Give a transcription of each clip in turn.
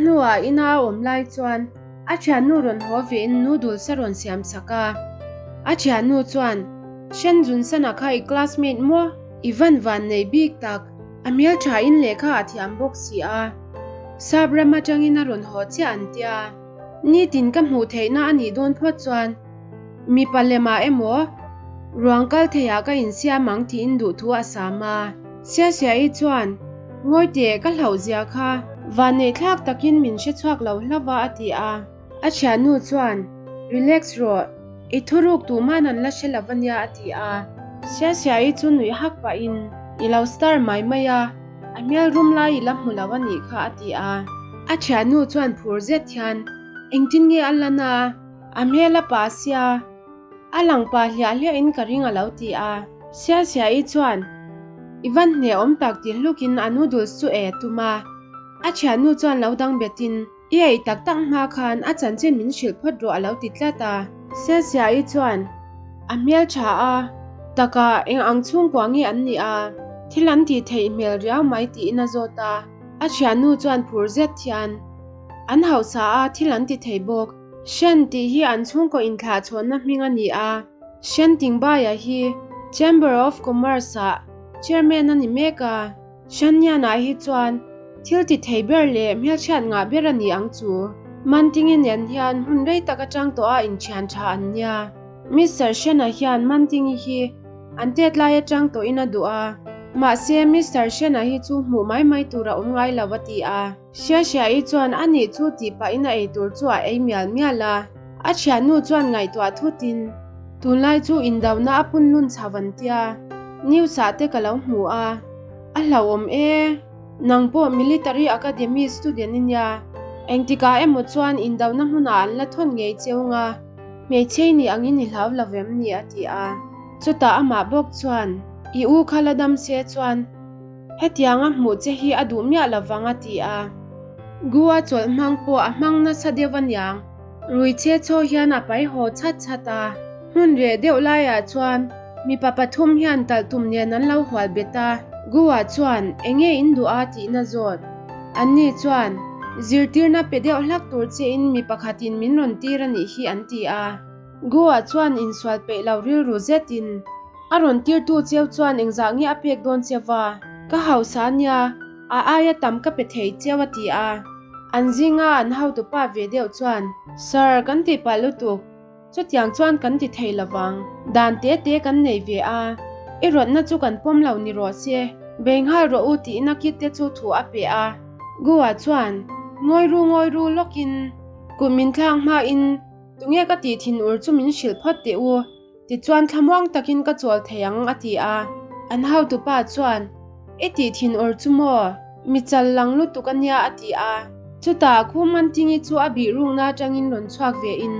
hnuah ina a awm lai chuan a thiannu rawn haw vein noodles a rawn siam sak a. A thiannu chuan, Shen Junsana kha i classmate maw? I van van nei bik tak, a hmeltha in lehkha a thiam bawk si a. Sap ram atangin a rawn haw chiah an tia. Nitin ka hmuh theihna a nih dawn phawt chuan mipa lemah emaw ruang kal theiah ka insiam ang tiin duhthu a sam a. Siasiaii chuan, Ngawi teh, ka hlauh zia kha. Vanneih thlak takin min hre chhuak lo hlauh a a ti a. A thiannu chuan, Relax rawh, i thuruk tuman an la hre lo a nia a ti a. Siasiaii chu nuih hak pahin, I lo star mai mai a, a hmel rum lai i la hmu lo a nih kha a ti a. A thiannu chuan phur zet hian, Engtin nge a lan a? A hmel a pa sia. A lang pa hliah hliahin ka ring a lo ti a. Siasiaii chuan, I van hne awm tak ti hlukin a noodles chu ei a tum a. A thiannu chuan lo dang betin, I ei tak tak hma khan a chanchin min hrilh phawt rawh a lo ti tlat a. Siasiaii chuan, A hmel tha a, takah eng ang chhungkua nge an nih a, thil an tih theih hmel riau mai tiin a zawt a. A thiannu chuan phur zet hian, An hausa a, thil an ti thei bawk. Shen tih hi an chhungkaw inthlahchhawnna hming a ni a, Shen Tingbaya hi Chamber of Commerce-ah Chairman a ni mek a. Shanyan-ah hi chuan thil ti thei ber leh hmelchhiat ngah ber a ni ang chu. Mantingi nen hian hmun rei tak atang tawh a inthian tha an nia. Mister Shen-a hian Mantingi hi an tet lai atang tawhin a duh a, mahse Mister Shen-a hi chu hmuh mai mai tur a awm ngai lo a ti a. Hriahriahi chuan a nih chu tih pahin a eitur chu a ei mial mial a. A thiannu chuan ngaihtuah thutin, Tunlai chu indona a pun lun chho an tia, news ah te ka lo hmu a, a hlauhawm e, nang pawh military academy student i nia, engtikah emaw chuan indona hmunah an la thawn ngei cheu nga, hmeichhei nih angin i hlau lo vem ni a ti a. Chutah amah bawk chuan, I u kha la dam se chuan, Hetianga hmuh che hi a duh miah lovang a ti a. Gua chawlh hmang pawh a hmang nasa deuh aniang. Rui che chaw hian a pai haw chhat chhat a. Hmun reh deuh laiah chuan mipa pathum hian talh tum nen an lo hual bet a. Gua chuan enge in duh a tihna zawt. Anni chuan zirtirna pe deuh hlak tur chein mi pakhatin min rawn tir a nih hi an ti a. Gua chuan insual peih lo rilru zetin A rawn tirtu cheu chuan engzah nge a pek dawn che va? Ka hausa ania, a aia tam ka pe thei cheu a ti a. An zinga an hotupa ve deuh chuan, Sir, kan tih palh lutuk, chutiang chuan kan ti thei lovang, dan te te kan nei ve a, i rawtna chu kan pawm lo ni rawh se, bei nghal rawh u tiin a kit te chu thu a pe a. Gua chuan, Ngawi ru ngawi ru lawkin kut min thlak hmain tunge ka tih thin ur chu min hrilh phawt teh u. Tichuan thlamuang takin ka chawl thei ang a ti a. An hotupa chuan, I tih thin awr chu maw? Mi chal lang lutuk a nia a ti a. Chutah Khumantingi chu a bih rukna atangin rawn chhuak ve in,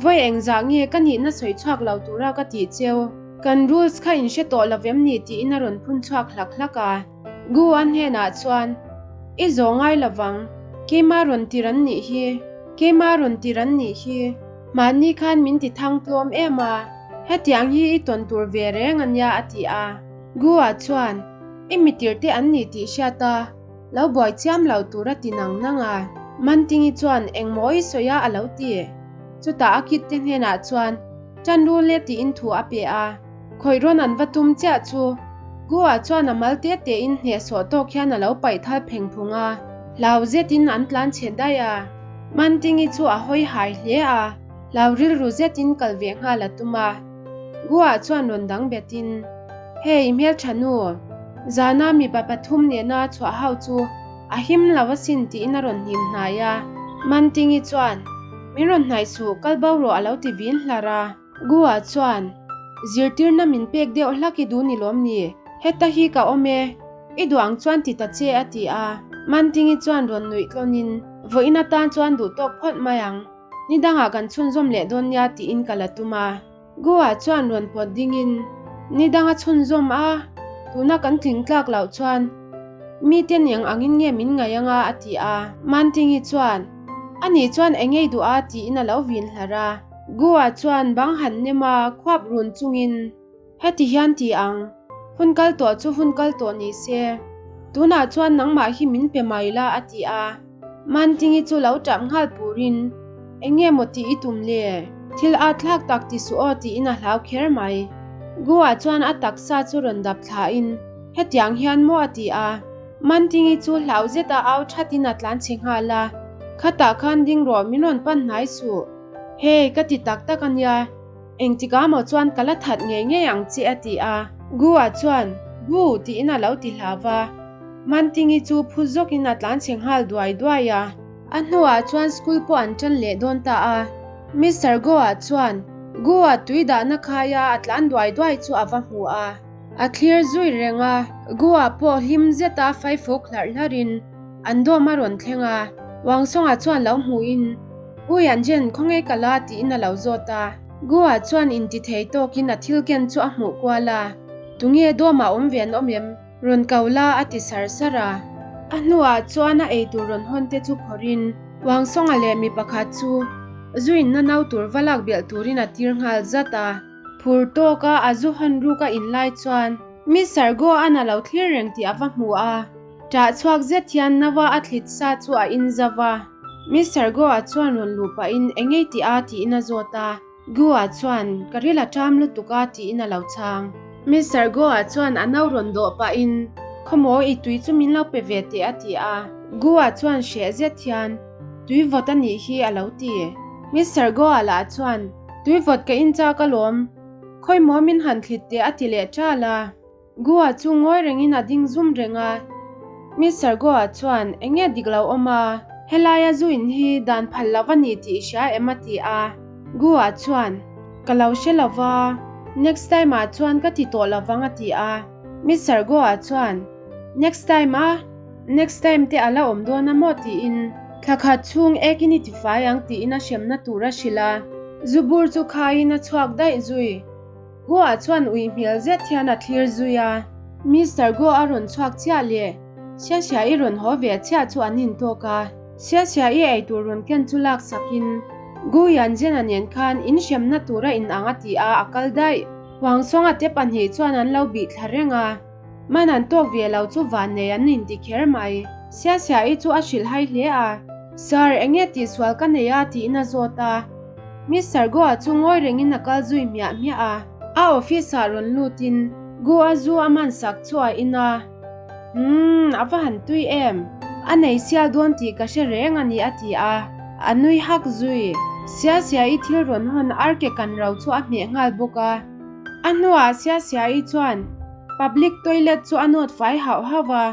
Vawi engzah nge ka nihna sawi chhuak lo tura ka tih cheu? Kan rules kha in hre tawh lo vem ni tiin a rawn phun chhuak hlak hlak a. Gu-a hnenah chuan, I zawh ngai lovang, keima rawn tir an nih hi, keima rawn tir an nih hi. Mahni khan min ti thang tlawm em a, hetiang hi i tawn tur ve reng a nia a ti a. Gu-a chuan, I mitirte an ni tih hriat a, lo buai chiam lo tur a ti nang nang a. Mantingi chuan, Engmaw i sawi a a lo ti. Chutah a kit te hnenah chuan, Tan rul e tiin thu a pe a. Khawih rawn an va tum chiah chu Gu-a chuan a mal te tein hnehsawh tawk hian a lo paih thal pheng phung a, hlau zetin an tlan chhe daih a. Mantingi chu a hawi hai hle a, hlau rilru zetin kal ve nghal a tum a. Gu-a chuan rawn dang betin, Hey, hmeltha nu, zana mipa pathum nena chhuah ho chu a him lo asin tiin a rawn hnim hnai a. Mantingi chuan, Min rawn hnaih suh, kal bo rawh a lo ti vin hlar a. Gua chuan, Zirtirna min pek deuh hlak i duh ni lawm ni? Heta hi ka awm e, i duh ang chuan ti ta che a ti a. Mantingi chuan rawn nuih tlawnin, Vawiin atan chuan duh tawk phawt mai ang, ni dangah kan chhunzawm leh dawn nia tiin ka la tum a. Gua chuan rawn pawt dingin, Ni danga chhunzawm a, tuna kan tling tlak loh chuan mite eng angin nge min ngaih anga a ti a. Mantingi chuan, Anih chuan eng ngei duh a tiin a lo vin hlar a. Gua chuan bang han nem a, khuap run chungin, Heti hian ti ang, hun kal tawh chu hun kal tawh ni se, tunah chuan nangmah hi min pe mai la a ti a. Mantingi chu lo tap nghal purin, Eng nge maw tih i tum le? Thil at thlak tak ti suh aw tiin a hlau kher mai. Gua chuan a taksa chu rawn dap thlain, Hetiang hian maw a ti a. Mantingi chu hlau zeta au thatin a tlan chhe nghal a, Khatah khan ding rawh min rawn pan hnai suh. Hei, ka ti tak tak a nia. Engtikah maw chuan ka la that ngei ngei ang che a ti a. Gua chuan, Bu! tiin a lo ti hlau va. Mantingi chu phu zawkin a tlan chhe nghal duai duai a. A hnuah chuan school pawh an tan leh dawn ta a. Mister Goa chuan Gua tui dahna khaia a tlan duai duai chu a va hmu a. A thlir zui reng a, Gua pawh hlim zeta faifuk hlarh hlarhin an dawm a rawn thleng a. Wangsawnga chuan lo hmuhin, U Yanzhen, khawnge ka la? tiin a lo zawt a. Gua chuan intithei tawkin a thil ken chu a hmuh kual a, Tunge dawmah awm ve an awm em? Rawn ko la a ti sar sar a. A hnuah chuan a eitur rawn hawn te chu phawrhin Wangsawnga leh mi pakhat chu zuinna no tur va lak belh turin a tir nghal zat a. Phur tawka a zu hawn ruk a in lai chuan Mister Go an a lo thlir reng tih a va hmu a. Ṭah chhuak zet hian naua a thlit sa chu a in zauh a. Mister Go a chuan rawn luh pahin eng ei tih a tiin a zawt a. Goa chuan, Ka ril a ṭam lutuk a, tiin a lo chhang. Mister Goa chuan a no rawn dawh pahin, Khawmaw, i tui chu min lo pe ve teh, a ti a. Goa chuan hreh zet hian, Tui vawt a nih hi, a lo ti. Mister Goa lah chuan, Tui vawt ka in chak alawm, khawimaw min han thlit teh, a ti leh ṭal a. Goa chu ngawi rengin a ding zum reng a. Mister Goa chuan, Eng nge dik lo awm a? Helaia zu in hi dan phal lo a ni tih i hria em? a ti a. Goa chuan, Ka lo hre lo va, next time ah chuan ka ti tawh lo vang a ti a. Mister Goa chuan, Next time a? Next time te a la awm dawn a maw? tiin thla khat chhung ekin i tifai ang tiin a hremna tur a hrilh a. Zu bur chu khaiin a chhuak daih zui. Goa chuan ui hmel zet hian a thlir zui a. Mister Goa a rawn chhuak chiah leh Siasia i rawn haw ve chiah chu an intawk a. Siasia i eitur rawn ken chu lak sakin Gu Yanzhen-a nen khan in hremna tura in ang a ti a, a kal daih. Huangsawnga te pahnih chuan an lo bih thla reng a. Man an tawk ve lo chu vannei an inti kher mai. Siasia-i chu a hrilh hai hle a. Sir, eng nge tihsual ka nei a? tiin a zawt a. Mister Goa chu ngawi rengin a kal zui hmiah hmiah a. A office ah rawn lutin Goa zu a man sak chu a in a. Umm, a va han tui em? A nei sial dawn tih ka hre reng a ni a ti a. A nui hak zui. Siasia-i thil rawn hawn arke kan ro chu a hmeh nghal bawk a. A hnuah Siasia-i chuan Public toilet chu a nawt fai hauh hauh a,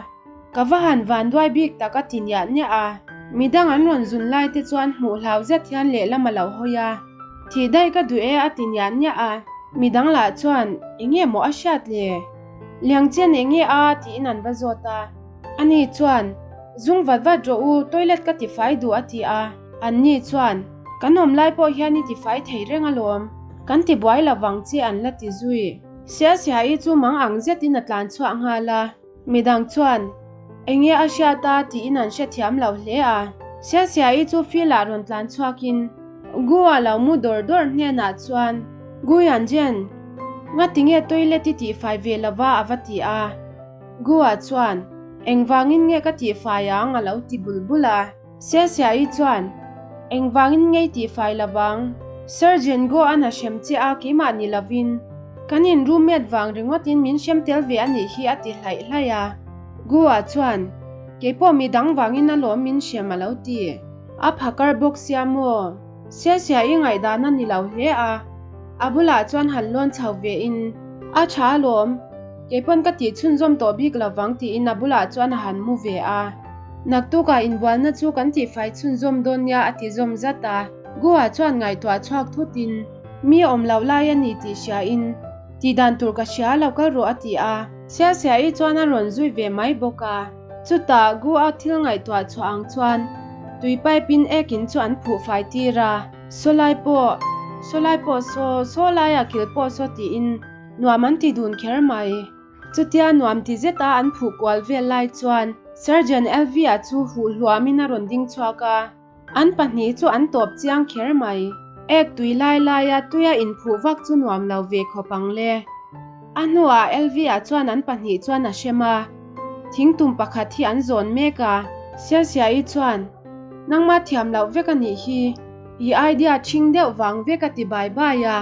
ka va han van duai bik tak a ti niah niah a. Midang an rawn zun lai te chuan hmuh hlau zet hian lehlam a lo hawi a, Thih daih ka duh e a ti niah niah a. Midang lah chuan, Eng nge maw a hriat le? Liang chen eng nge a? tiin an va zawt a. Ani chuan, Zung vat vat rawh u, toilet ka tifai duh a ti a. Anni chuan, Kan awm lai pawh hian i tifai thei reng alawm, kan tibuai lovang che an la ti zui. Siasiaii chu mang ang zetin a tlan chhuah nghal a, midang chuan eng nge a hriat a tiin an hrethiam lo hle a. Siasiaii chu field ah rawn tlan chhuakin Gu-a lo mu dawr dawr hnenah chuan Gu Yanzhen, ngati nge toilet i tihfai ve lova a va ti a. Gu-a chuan engvangin nge ka tihfai ang a lo ti bul bul a. Siasiaii chuan, Engvangin ngei tihfai lovang? Sir Jengo an a hrem che a keimah ni lovin, kan in roommate vang ringawtin min hrem tel ve a nih hi a ti hlaih hlaih a. Gua chuan, Keipawh mi dang vangin alawm min hrem a lo ti. A phakar bawk sia maw? Siasiaii ngaihdan a ni lo hle a, a bulah chuan han lawn chho ve in, A tha alawm, keipawn ka tih chhunzawm tawh bik lovang tiin a bulah chuan a han mu ve a. Naktukah inbualna chu kan tihfai chhunzawm dawn nia a ti zawm zat a. Goa chuan ngaihtuah chhuak thutin, Mi awm loh lai a ni tih hriain, tihdan tur ka hria lo kal rawh a ti a. Siasiaii chuan a rawn zui ve mai bawk a. Chutah Goa thil ngaihtuah chhuah ang chuan tui pipe in ekin chu an phuh fai tir a. Saw lai pawh, saw lai pawh saw, saw laia kil pawh saw tiin nuam an ti dun kher mai. Chutia nuam ti zeta an phuh kual vel lai chuan Surgeon Elvia chu huh hluamin a rawn ding chhuak a, an pahnih chu an tawp chiang kher mai. Ek tui lai laia tuia inphuh vak chu nuam lo ve khawp ang le. A hnuah Elvia chuan an pahnih chuan a hrem a, thingtum pakhat hi an zawn mek a. Siasiaii chuan. Nangma thiam loh vek a nih hi, i idea ṭhing deuh vang vek a ti bai bai a.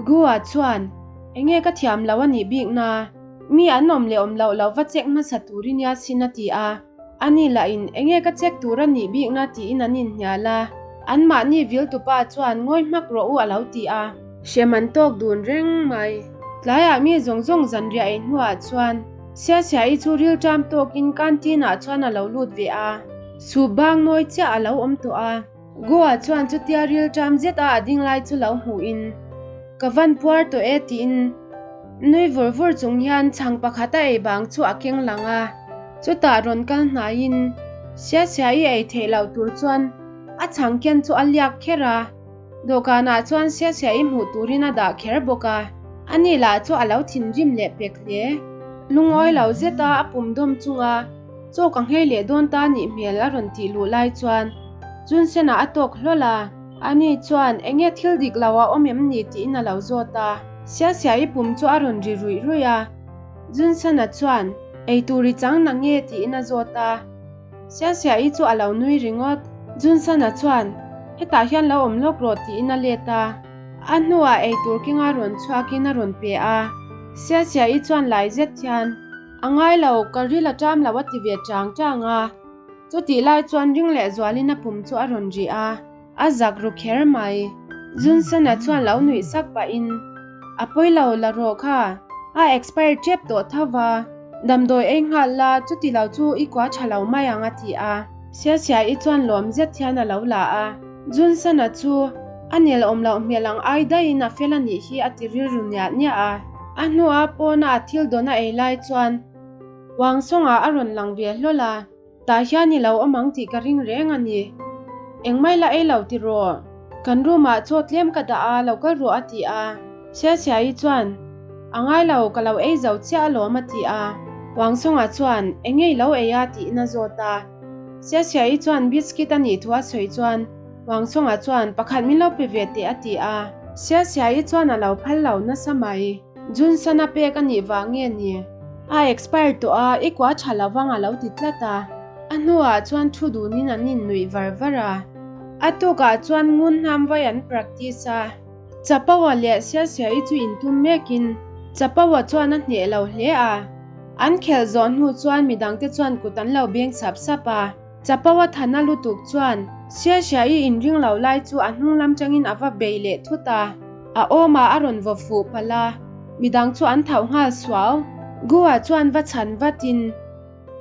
Gu-a chuan, Enge ka thiam loh a nih bik na, mi an awm leh awm loh lo va check hmasa tur i nia sin a ti a. Ani lahin, Enge ka check tur a nih bik na tiin an inhnial a. Anmahni viltupa chuan ngawi hmak rawh u a lo ti a. Hrem an tawk dun reng mai. Tlaiah mi zawng zawng zanriah ei hnuah chuan Siasiaii chu rilṭam tawkin canteen ah chuan a lo lut ve a. Soup bang nawi chiah a lo awm tawh a. Goa chuan chutia rilṭam zet a a ding lai chu lo hmuhin, Ka van puar tawh e tiin nui vur vur chung hian chhang pakhat a ei bang chu a keng lang a. Chutah rawn kal hnaiin Siasiaii ei theih loh tur chuan a chhang ken chu a liak kher a. Dawhkanah chuan Siasiaii hmuh turin a dah kher bawk a, ani lah chu a lo thinrim leh pek hle. Lungawi lo zeta a pum dawm chunga chaw ka nghei leh dawn ta nih hmel a rawn tih luh lai chuan Junsen-ah a tawk hlawl a, ani chuan enge thil dik lo a awm em ni tiin a lo zawt a. Siasiaii pum chu a rawn ri ruih ruih a, Junsen-a chuan eitur i chang na nge tiin a zawt a. Siasiaii chu a lo nui ringawt. Junsana chuan, Hetah hian lo awm lawk rawh tiin a let a. A hnuah eitur kenga rawn chhuakin a rawn pe a. Siasiaii chuan lai zet hian, A ngai lo, ka ril a ṭam lo a ti ve chang chang a. Chutih lai chuan ring leh zualin a pum chu a rawn ri a. A zak ru kher mai. Junsana chuan lo nuih sak pahin, A pawi lo la rawh kha, a expire tep tawh tho va, damdawi ei nghal la, chuti lo chu i kua tha lo mai ang a ti a. Siasiaii chuan lawm zet hian a lo la a. Junsana chu a nel awm loh hmel ang ai daihin a fel a nih hi a ti rilru niah niah a. A hnua pawna a thil dawn a ei lai chuan Wangsawngah a rawn lang ve hlawl a. Tah hian i lo awm ang tih ka ring reng a ni. Engmai la ei lo ti rawh. Kan room ah chaw tlem ka dah a, lo kal rawh a ti a. Siasiaii chuan, A ngai lo, ka lo ei zo chiah alawm a ti a. Wangsawnga chuan, Enge i lo ei a? tiin a zawt a. Siasiaii chuan biscuit a nih thu a sawi chuan Wangsawnga chuan, Pakhat min lo pe ve teh a ti a. Siasiaii chuan a lo phal lo nasa mai. Junsan a pek a nih vang nge ni? A expire tawh a, i kua tha lo vang a lo ti tlat a. A hnuah chuan thu dunin an innuih var var a. A tukah chuan ngun hnam vai an practice a. Chapaua leh Siasiaii chu intum mekin Chapaua chuan a hneh lo hle a. An khelh zawh hnu chuan midangte chuan kut an lo beng sap sap a. Chapo a thana lutuk chuan Siasiaii inring lo lai chu a hnung lam tangin a va bei leh thut a, a awmah a rawn vaw fuh palh a, midang chu an thauh nghal suau. Gua chuan va chhan vatin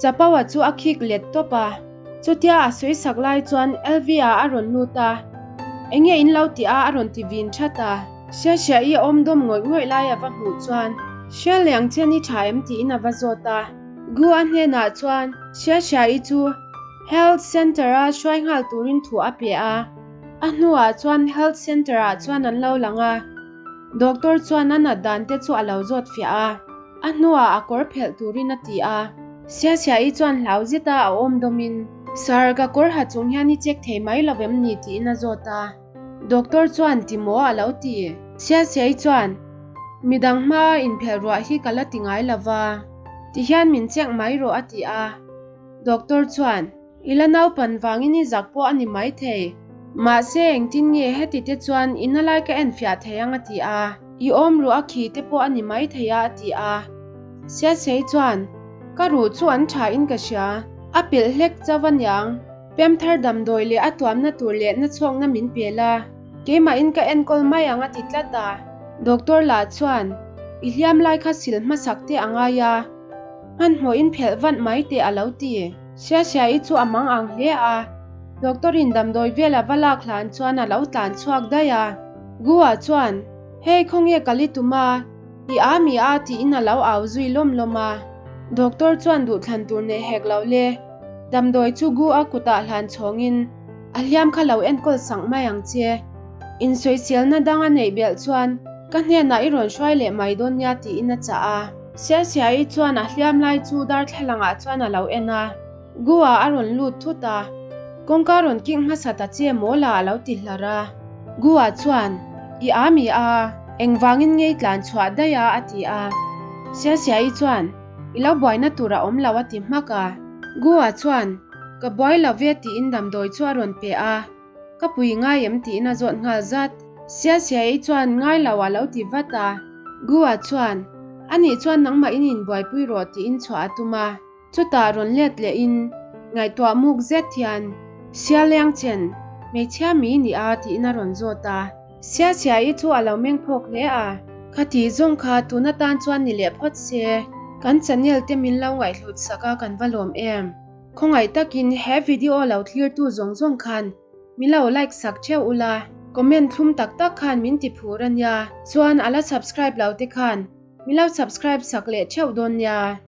Chapo-a chu a khik let tawp a, chutia a sawi sak lai chuan Elvia a rawn lut a, Enge in lo tih a a rawn ti vin that a. Siasiaii awm dawm ngawih ngawih lai a va hmuh chuan Hrialeng chen i tha em tiin a va zawt a. Gu-a hnenah chuan Siasiaii chu Health Centre-a hruai nghal turin thu a pe a. A hnuah chuan Health Centre-ah chuan an lo lang a, Doctor chuan a nat dan te chu a lo zawt fiah a, a hnuah a kawr phelh turin a ti a. Siasiaii chuan hlau zeta a awm dawmin, Sir, ka kawr ha chung hian i check thei mai lo em ni? tiin a zawt a. Doctor chuan ti maw a lo ti. Siasiai chuan, Midang hmaa inphelh ruah hi ka la ti ngai lo va, ti hian min check mai rawh a ti a. Doctor chuan, I la naupan vangin i zak pawh a ni maithei. Mahse engtin nge heti te chuan i na lai ka enfiah thei ang a ti a. I awm ruh a khi te pawh a ni maithei a a ti a. Siasiai chuan, Ka ruh chu an tha in ka hria, a pilh hlek chauh a niang. Pemthar damdawi leh a tuamna tur leh na chhuakna min pe la, keimahin ka enkawl mai ang a ti tlat a. Doctor lah chuan, I hliam lai kha sil hmasak te a ngai a, hmanhmawhin phelh vanh mai teh a lo ti. Siasiaii chu a mang ang hle a, Doctor in damdawi vel a va lak hlan chuan a lo tlan chhuak daih a. Gu-a chuan, Hei khawnge kal i tum a? I a mi a tiin a lo au zui lawm lawm a. Doctor chuan duhthlan tur nei hek lo le. Damdawi chu Gu a kutah hlan chhawngin a hliam kha lo enkawl sak mai ang che. Insawiselna dang a neih belh chuan ka hnenah i rawn hruai leh mai dawn nia tiin a chah a. Siasiaii chuan a hliam lai chu darthlalangah chuan a lo en a. Gu-a a rawn lut thut a, kawngka rawn kik hmasa ta che maw la a lo ti hlar a. Gu-a chuan, I a mi a, engvangin ngei tlan chhuah daih a a ti a. Siasiaii chuan, I lo buaina tur a awm lo a ti hmak a. Gu-a chuan, Ka buai lo ve tiin damdawi chu a rawn pe a, Ka pui ngai em tiin a zawt nghal zat. Sia Siai chuan ngai lo a lo ti vat a. Gu-a chuan, Anih chuan nangmah in inbuaipui rawh tiin chhuah a tum a. Chutah rawn let lehin ngaihtuah muk zet hian, Sia leng chen, hmeichhia mi ni a tiin a rawn zawt a. Sia Siai chu a lo meng phawk hle a. Khati zawng kha tun atan chuan ni leh phawt se, kan channel te min lo ngaihhlut sak a kan va lawm em. Khawngaih takin he video lo thlirtu zawng zawng khan min lo like sak theuh ula, comment thlum tak tak khan min ti phur a nia, chuan a la subscribe lo te khan min lo subscribe sak leh theuh dawn nia.